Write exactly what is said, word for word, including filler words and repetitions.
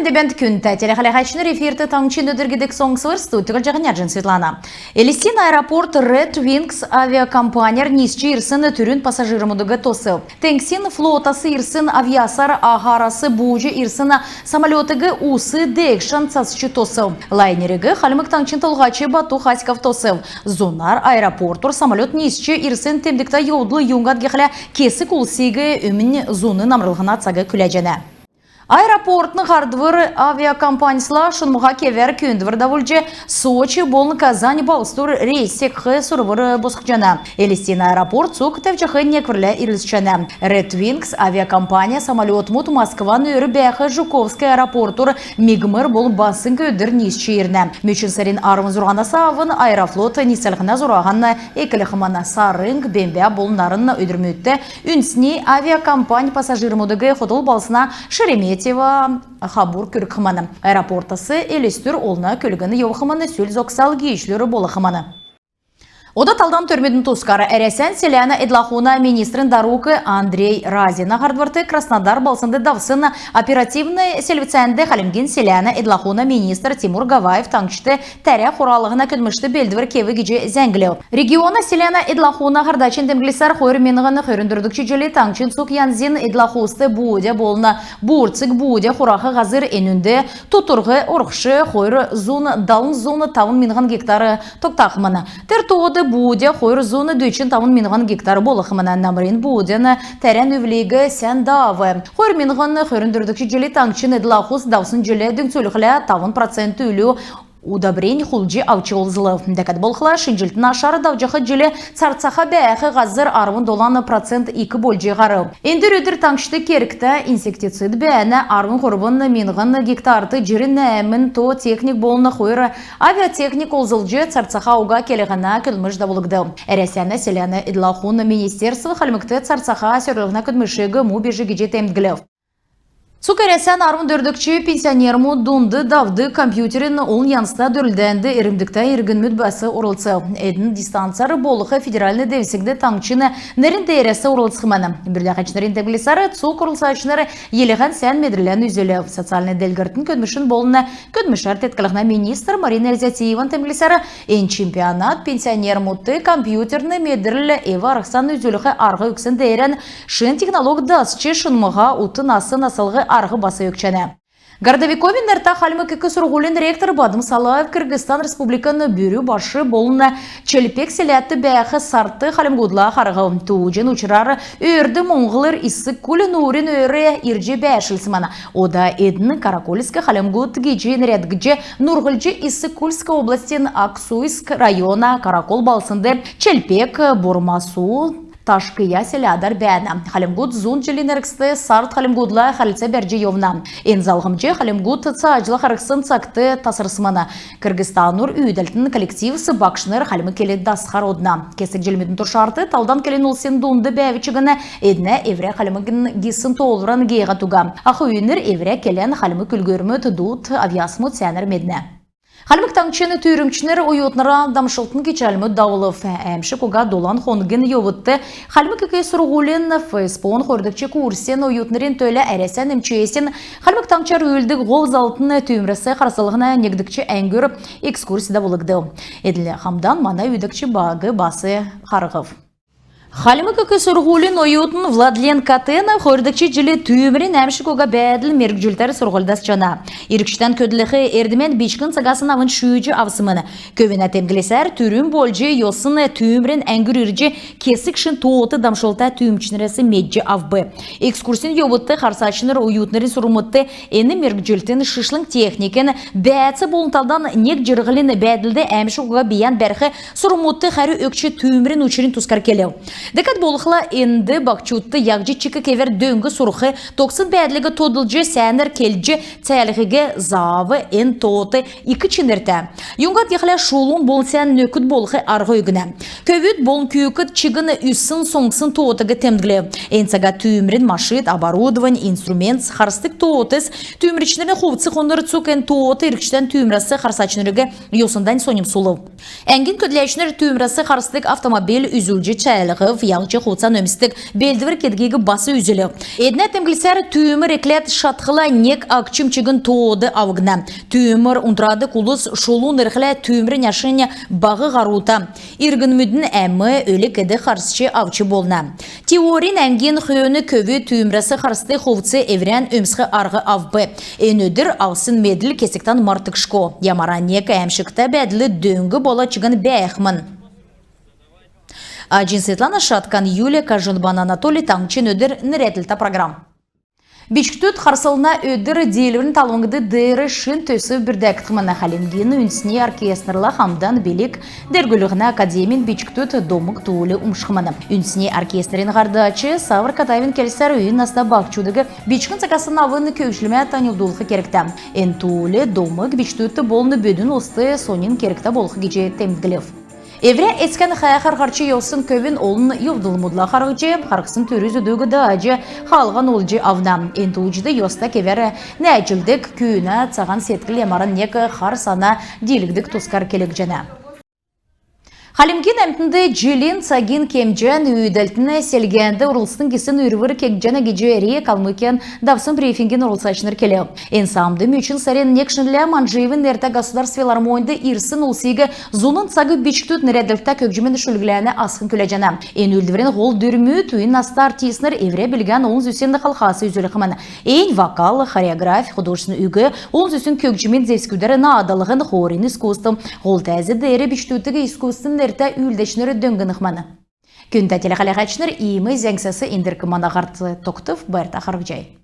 Бәәнт, күндтә телехәләһәчнр! Эфирт «Таңһчин өдр» гидг соңсвр. Студьд Җаһнярҗин Светлана. Элстин аэропорт Red Wings авиакомпанияр нисҗ ирсн түрүн пассажирмудыг тосв. Теңгсин флотас ирсн авъясар аһарас бууҗ ирсн самолетыг ус деегшән цацҗ тосв. Лайнериг Хальмг Таңһчин Толһач Бату Хасиков тосв. Зунар аэропортур самолет нисҗ ирсн темдгтә йовдл, юңгад гихлә кесг улсиг өмн зуна амрлһна цаг күләҗәнә. Аэропортын һардвр авиакомпаньсла шунмһа кевәр күүндвр давулҗ, Сочи болн Казань балһсдур рейс секх сурвр босхҗана. Элстин аэропорт цуг тәвҗәх некврлә ирлцҗәнә. Red Wings авиакомпания самолетмуд Москван өөр бәәх Жуковский аэропортур мигмр болн басң өдр нисҗ ирнә. Мөчн сарин арвн зурһанас авн Аэрофлот нислһнә зураһан эклхмн. Сарң, бембә болн нарн өдрмүдт үндсни авиакомпань пассажирмудыг хотл балһсна Шереметьево хабур күргхмн. Аэропортас Элстүр олна көлгн йовхмн, сүл зогсал гиичлүр болхмн. Ода талдан төрмүдин тускар. Әрәсән селәнә эдл-ахуна министрин дарук Андрей Разина һардврт Краснодар балһснд давсн оперативн селвцәнд Хальмгин селәнә эдл-ахуна министр Тимур Гаваев таңһчд тәрә хуралһна көдлмшт белдвр кев гиҗ зәңглв. Региона селәнә эдл-ахуна һардачин темдглсәр, хойр миңһн хөрн дөрвдгч җил таңһчин цуг янзин эдл-ахуст буудя болн буурцг буудя хурах һазр, энүнд тутрһ, орхш хойр зун далн зун тавн миңһн гектар тогтахмн. Тер тоод буудя хойр зун дөчн тавн миңһн гектар болхмн. Намрин буудян тәрән үвлиг сән даав. Хойр миңһн хөрн дөрвдгч җил таңһчин эдл-ахус давсн җиллә дүңцүлхлә тавн процент үлү удобрень хулдҗ авч олзлв. Дәкәд болхла, шинҗлтин ашар давҗах җил царцаха бәәх һазр арвн долан процент ик болҗ һарв. Эндр өдр таңһчд кергтә инсектицид бәәнә. Арвн һурвн миңһн гектарт җирн нәәмн то техник болн хойр авиатехник олзлҗ царцаха уга келһнә көдлмш давулгдв. Әрәсән селәнә эдл-ахун министерств Хальмгт царцаха сөрлһнә көдлмшиг му биш гиҗ темдглв. Цуг Әрәсән арвн дөрвдгч пенсионермүд дунд давдг компьютерин олн янзта дөрлдәнд эрмдгтә иргнмүд бас орлцв. Эдн дистанцар болх федеральн девсңгд таңһчин нерн деерәс орлцхмн. Бүрдәһәчнрин темдглсәр, цуг орлцачнр йилһән сән медрлән үзүлв. Социальн делгрлтин, көдлмшин болн көдлмшәр теткллһнә министр Марина Эльзятиеван темдглсәр, эн чемпионат пенсионермүдт компьютерн медрл, эв-арһсан үзүлх арһ өгсн деерән шин технологь дасч, шунмһа ут нас наслх арһ бас өгчәнә. Городовиковин нертә Хальмг ик сурһулин ректор Бадм Салаев Кыргызстан Республикин Бүрү баш болн Челпек селәдт бәәх сарт хальмгудла харһв. Тууҗин учрар өөрд моңһлр Иссык-Куль нуурин өөр ирҗ бәәршлсмн. Ода эдн Каракольск хальмгуд гиҗ нерәдгдҗ, нурһлҗ Иссык-Кульск областин Аксуйск района Каракол балһснд Челпек, Бормасу, Ташкия селәдәр бәәнә. Хальмгуд зун җилин эргцд сарт хальмгудла хәрлцә бәрҗ йовна. Эн залһмҗ хальмгуд цааҗла харһсн цагт тасрсмн. Кыргызстанур үүдәлтин коллективс, багшнр хальмг кел дасхар одна. Кесг җилмүдин туршарт талдан келн улсин дунд бәәв чигн, эднә эврә хальмгин гисн тоолвран гееһәд уга. Ах үйнр эврә келән хальмг үлгүрмүд, дуд, авъясмуд сәәнәр меднә. Хальмг Таңһчин түүмрчнр оютнрла дамшлтын кичәлмүд давулв. Әәмшг уга долан хонгин йовудт Хальмг ик сурһулин ФСПО-н хойрдгч курсин оютнрин төлә Әрәсән МЧС-ин Хальмг Таңһчар үүлддг һол залврин түүмрәс харслһна негдгч әңгүр экскурсь давулгдв. Эднлә хамдан мана үүдәгч баг бас харһв. Хальмг ик сурһулин оютн Владлен Катенов хойрдгч җил түүмрин әәмшг уга бәәдл мергҗлтәр сурһуль дасчана. Иргчдән көдлх эрдмән бичкн цагасн авн шүүҗ авсмн. Көвүнә темдглсәр, түрүн болҗ йосн түүмрин әңгүр ирҗ, кесг шин тоот дамшлтта түүмчнрәс медҗ авв. Экскурсин йовудт харсачнр оютнрин сурврмудт эн мергҗлтин, шишлң техникин, бәәц болн талдан нег җирһлин бәәдлд әәмшг уга бийән бәрх сурврмудт хәрү өгч, түүмрин учрин тускар келв. Дәкәд болхла, энд баһчудт яһҗ чик кевәр дөң сурх, тогтсн бәәдлиг тодлҗ, сәәнәр келҗ цәәлһиг заав. Эн тоот ик чинртә. Юңгад гихлә шулун болн сән нөкд болх арһ өгнә. Көвүд болн күүкд чигн үзсн, соңссн тоотыг темдглв. Эн цага түүмрин машид, оборудовань, инструментс, харсдг тоотс, түүмрчнрин хувц-хунр — цуг эн тоот иргчдән түүмрәс харсачнриг йосндань соньмсулв. Әңгин көдләчнр түүмрәс харсдг автомобиль үзүлҗ цәәлһв. яһҗ хувцан өмсдг белдвр кедгиг бас үзүлв. Эднә темдглсәр, түүмр экләд шатхла, нег агчм чигн тоод авгдна. Түүмр унтрадг улс шулун ирхлә, түүмрин ашнь баһ һарута. Иргнмүдин әм өлг-эд харсҗ авч болна. Теорин әңгин хөөн көвүд түүмрәс харсдг хувц эврән өмсх арһ авв. Эн өдр авсн медл кесгтән мартгдшго. Ямаран нег әәмшгтә бәәдл дөң болв чигн бәәхмн. Аҗин Светлана, Шаткан Юлия, Кажунбан Анатолий, «Таңһчин өдр» нерәдлтә программ. Бичкдүд харслһна өдр диилврин талвң деер шин төсв бүрдәгдхмн. Хальмгин үндсн оркестрла хамдан билг делгрүллһнә академин бичкдүд домг туул умшхмн. Үндсн оркестрин һардач Савр Катаевин келсәр, үйин наста баһчудыг бичкн цагасн авн көгҗмлә таньлдулх кергтә. Эн туул домг бичкдүдт болн бүдүн улст соньн кергтә болх гиҗ темдглв. Эврә эцкән хәәхәр һарч йовсн көвүн олн йовдлмудла харһҗ, харһсн түрү-зүдүг даҗ, хаалһан олҗ авна. Эн тууҗд йоста кевәр нәәҗлдг, күүнә цаһан седкл ямаран нег хар сана диилгддг тускар келгдҗәнә. Хальмгин әмтнд җилин цагин кемҗән, үүдәлтин селгәнд орлцтн гисн үрвр кегдҗәнә гиҗ РИА Калмыкиян давсн брифингин орлцачнр келв. Эн самд мөчн сарин нег шинлә Манҗиевин нертә государственн филармоньд ирсн улсиг «Зуна цаг» бичкдүд нерәдлтә көгҗмин шүлгләнә асхн күләҗәнә. Эн үүлдврин һол дүрмүд — үйин наста артистнр эврә билгән олн зүсн халхас үзүлхмн. Эн вокал, хореографь, художественн үг, олн зүсн көгҗмин зевсгүдәр наадлһн, хорин искусств. Һол тәәз деер бичкдүдиг искусствин нертә үүлдәчнр дөңнхмн. Күндтә телехәләһәчнр, иим зәңгсәс эндрк мана һарц тогтв. Байрта харһцхай.